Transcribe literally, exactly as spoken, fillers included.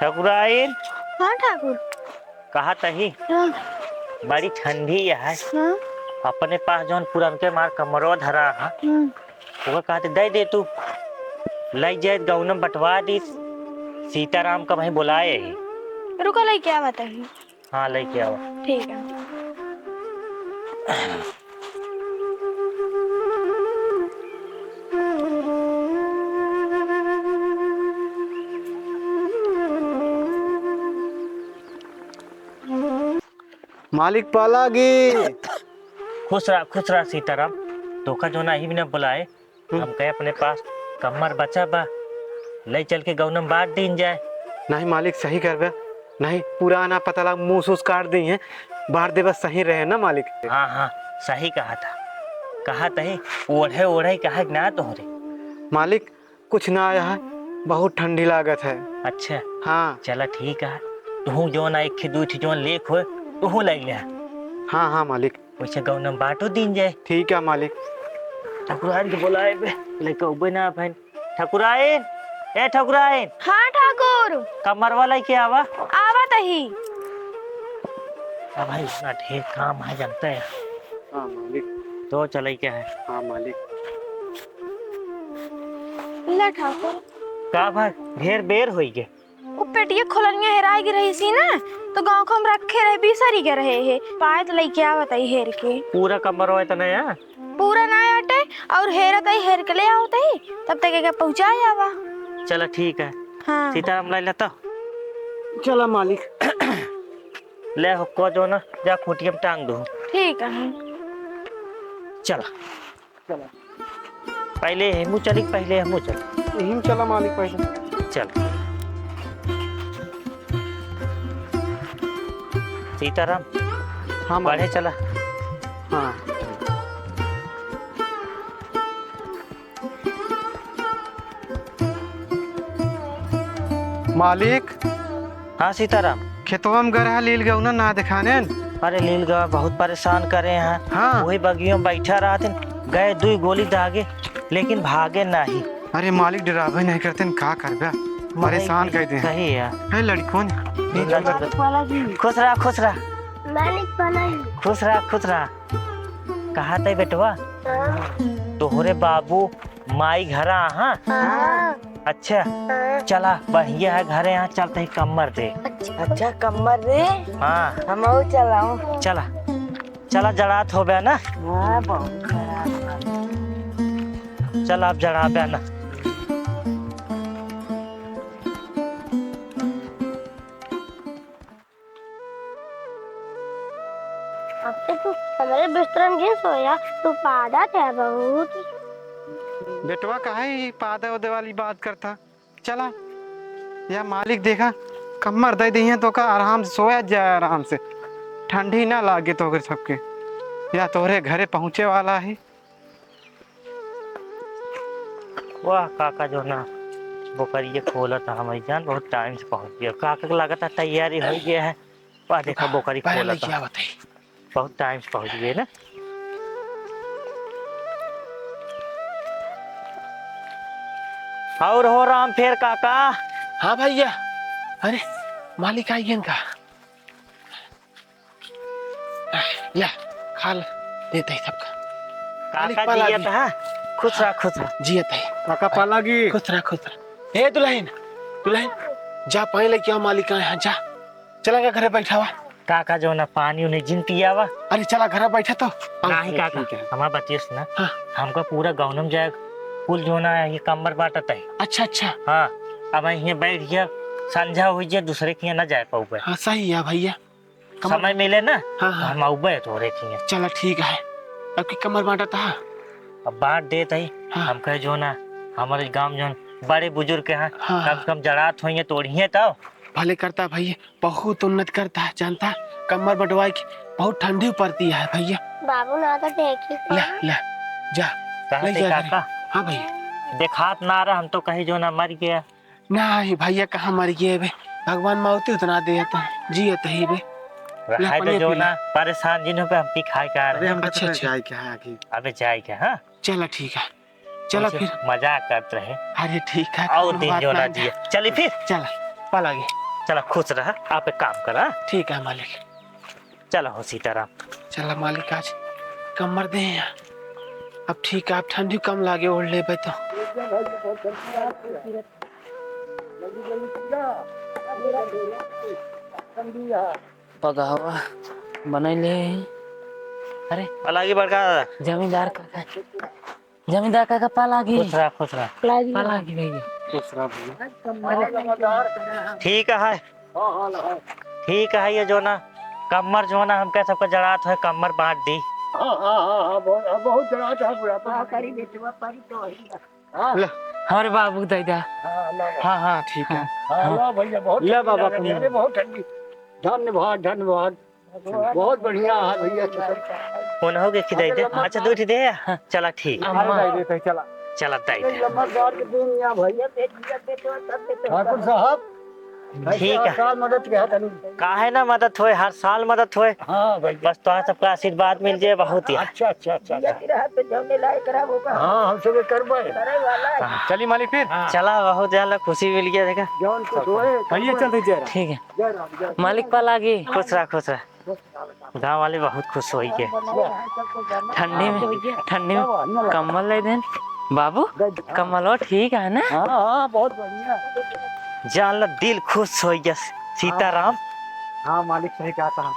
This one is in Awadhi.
ठकुराइन। हाँ ठाकुर। कहा तही, हाँ। बड़ी ठंडी है। हाँ। अपने पास जौन पुरनके मार कमरवा धरा है, हम्म। ओका कहते दे दे तू, लई जाए गौनम बटवा दी। सीताराम का वहीं बुलाए है। रुको, लई क्या बताई? हाँ, लई के आवा। ठीक है। मालिक पालागी। खुश रहा, खुश रहा सीताराम। तोका जो ना ही बिना बुलाए, हम्म। हम कहे अपने पास कम्मर बचा बा, ले चल के गौनम बांट दीन जाए। नहीं मालिक, सही करबे। नहीं, पुराना पतला मुंह सूस काट दी है, बांट देबे सही रहे ना मालिक। हाँ, हाँ, सही कहा था। कहा तही ओढ़े ओढ़े कहा ना तोहरे। मालिक, कुछ ना आया है, बहुत ठंडी लागत है। अच्छा। हाँ। चला ठीक है, तू जो ना एक ठी दू ठी जो लेख हो, तू ले ले। हाँ, हाँ मालिक। वैसे गौनम बांटो दीन जाए। ठीक है मालिक। ठकुराइन के बुलाए बे, लेके उबे ना भैन। ठकुराइन, ए ठकुराइन। हाँ ठाकुर। कमरवा लेके आवा। आवत ही। अब भाई इतना ढेर काम है जानते हैं। हाँ मालिक। तो चले क्या है? हाँ मालिक। ला ठाकुर। का भाई ढेर बेर होई गे? उ पेटिया खोलनिया हेराय गे रहिस ही ना, तो गाँव को हम रखे रहे, बिसरी गे रहे हे। पाए तो लइके आवत आई हेर के। पूरा कमरवा इतना है? पूरा ना आटे, और हेरत आई, हेर के ले आवत आई, तब तक एके पहुँचा आवा। चला ठीक है। हाँ। सीताराम लाई लेता। चला मालिक। ले हुक्का जो ना, जा खूँटिया में टांग दो। ठीक है। चला। चला। पहले हमू चली, पहले हमू चली। यही में चला मालिक पहले। चल। सीताराम, हाँ, मालिक। बढ़े चला। हाँ। मालिक। हाँ सीताराम। खेतवा में गरहा लील गऊ ना, ना देखानेन। अरे लील गवा, बहुत परेशान करे हैं। हाँ। वही बगियों में बैठा रहते, गए दुई गोली दागे, लेकिन भागे नहीं। अरे मालिक, डरावे नहीं करते, का करबे? परेशान कर दे। सही है। है लड़कों ने। खुश रहा, खुश रहा। मालिक बनाई। खुश रहा, खुश रहा। कहा थे बेटवा? हाँ। तोहरे बाबू माई घरा, हाँ? हाँ। अच्छा, हाँ। चला, बढ़िया है, घरे यहाँ चलते ही कम्मर दे। अच्छा, कम्मर दे? हाँ। हम चलाओ। चला, चला, जड़ात हो बे ना? हाँ, बहुत जड़ात हो। चल, आप जड़ा बे ना। अब तो तू हमरे बिस्तरन घिन सोया, तू पादत है बहुत। बेटवा काहे ई पादे ओदे वाली बात करता? चला, या मालिक देखा, कम्मर दे दी है तो का आराम से सोया जाए, आराम से, ठंडी ना लागे तोहरे सबके। या तोहरे घरे पहुँचे वाला है। वाह, काका जो ना बोकरिए खोलत है हमारी जान, बहुत टाइम से पहुँच गया। काका के लागत है तैयारी हो गया है। वाह, देखा बोकरी खोलत है। बहुत टाइम से पहुँच गए ना। और हो राम फेर काका? हाँ भैया, अरे मालिक आई गए का? या, खा ल, देते ही सबका। काका जियत है, खुश रहा, खुश रहा। जियत है। काका पालागी। खुश रहा, खुश रहा। ए दुल्हन, दुल्हन, जा पानी लेके आओ, मालिक आए हैं, जा। चला का घरे बैठा हुआ। काका जो ना पानी उन्हें जिन पियावा। अरे चला घरे बैठा तो। नहीं काका, ठीक है। हमार बतिया सुना। हाँ। हमका पूरा गौनम जाए, कुल जो ना ये कम्मर बांटत है। अच्छा, अच्छा। हाँ, अब यहीं बैठ गया, संझा हुई जे दूसरे के यहाँ ना जाए पाऊबे। हाँ, सही है भैया। समय मिले ना, हाँ, तो हाँ। हम आउबे तोरे किया। चला ठीक है। अब की कमर बांटा था? अब बांट देत ही। हाँ। हम कहे जो ना, हमारे गांव जौन बड़े बुजुर्ग के हैं, हाँ, कम से कम जड़ात होइए तो ओढ़िए तो। भले करता भैया, बहुत उन्नत करता है, जानता है, कमर बंटवाए की बहुत ठंडी पड़ती है भैया। बाबू ना तो देखी ले, ले, जा, कहाँ ले थे जा काका? घरे। हाँ भैया। देखात ना रहा, हम तो कहे जो ना मर गया। नहीं भैया, कहाँ मर गए बे? भगवान मौती उतना देत है, जियत ही बे। रहाय ले, तो पानी जो पी ले। ना, परेशान जिन हो पे हम पी खाए का आ रहे अबे हैं। हम अच्छा, तो अच्छा। जाए के है आगे। अबे जाए के, हाँ? चला ठीक है, चला वैसे फिर। मजाक करत रहे। अरे ठीक है, और कोनो दिन बात जो ना नहीं है। जिए। चली फिर। चला, पा लागे। चला, खुश रहा, आप एक काम करा। ठीक है मालिक। चला हो सीताराम। चला मालिक, आज कम्मर दे हैं। अब ठीक है, अब ठंडी कम लागे, ओढ़ लेबे तो। पगहवा बनैले। अरे, पलागी बड़का दादा। जमींदार काका, जमींदार काका, पलागी। खुश रहा, खुश रहा। पलागी। पलागी भैया। खुश रहा भैया। ठीक है। ठीक है, ये जो ना कम्मर जो ना हमके सबके जड़ात है, कम्मर बाँट दी। हाँ, हाँ, हाँ, हाँ, बहुत, बहुत जड़ात है बुढ़ापा। हाँ, करी बेटवा, करी तो वही। हाँ। ले। हमरे बाबू के दे दा। हाँ, ला, ला। हाँ, हाँ, ठीक है। हाँ, हाँ। ला भैया, बहुत ले ठंडी बाबा, लागत है। अरे, बहुत ठंडी। धन्यवाद, धन्यवाद। बहुत बढ़िया है भैया, चलो। उन्हों के खिदाई दे। अरे, लम्बा अच्छा, दो ठे दे। हाँ, चला, ठीक। अरे, अम्मा। दे दे, चला। चला, दे दे। लम्बा गाड़ के दिन या भैया। ठाकुर साहब, ठीक है। हर साल मदद किया तनी। काहे ना मदद होए, हर साल मदद होए। हाँ भैया। बस तोहरा सबका आशीर्वाद मिल जाए, बहुत ही। अच्छा, अच्छा, अच्छा, अच्छा। जियत रहा तो जौने लायक रहा वो का। हाँ, हम सब करबे। करे वाला है। हाँ। चली मालिक फिर। हाँ। चला, बहुत ज्यादा खुशी मिल गया, देखा। जौन कुछ होए, भैया, चल रही जय राम। ठीक है। जय राम, जय राम। मालिक पलागी। खुश रहा, खुश रहा। गाँव वाले बहुत खुश होई के। ठंडी में, ठंडी में कम्बल ले देन। बाबू, कम्बल हो ठीक है ना? हाँ, हाँ, बहुत बढ़िया। जान ला दिल खुश होई गया सीताराम। हाँ, मालिक सही कहा था।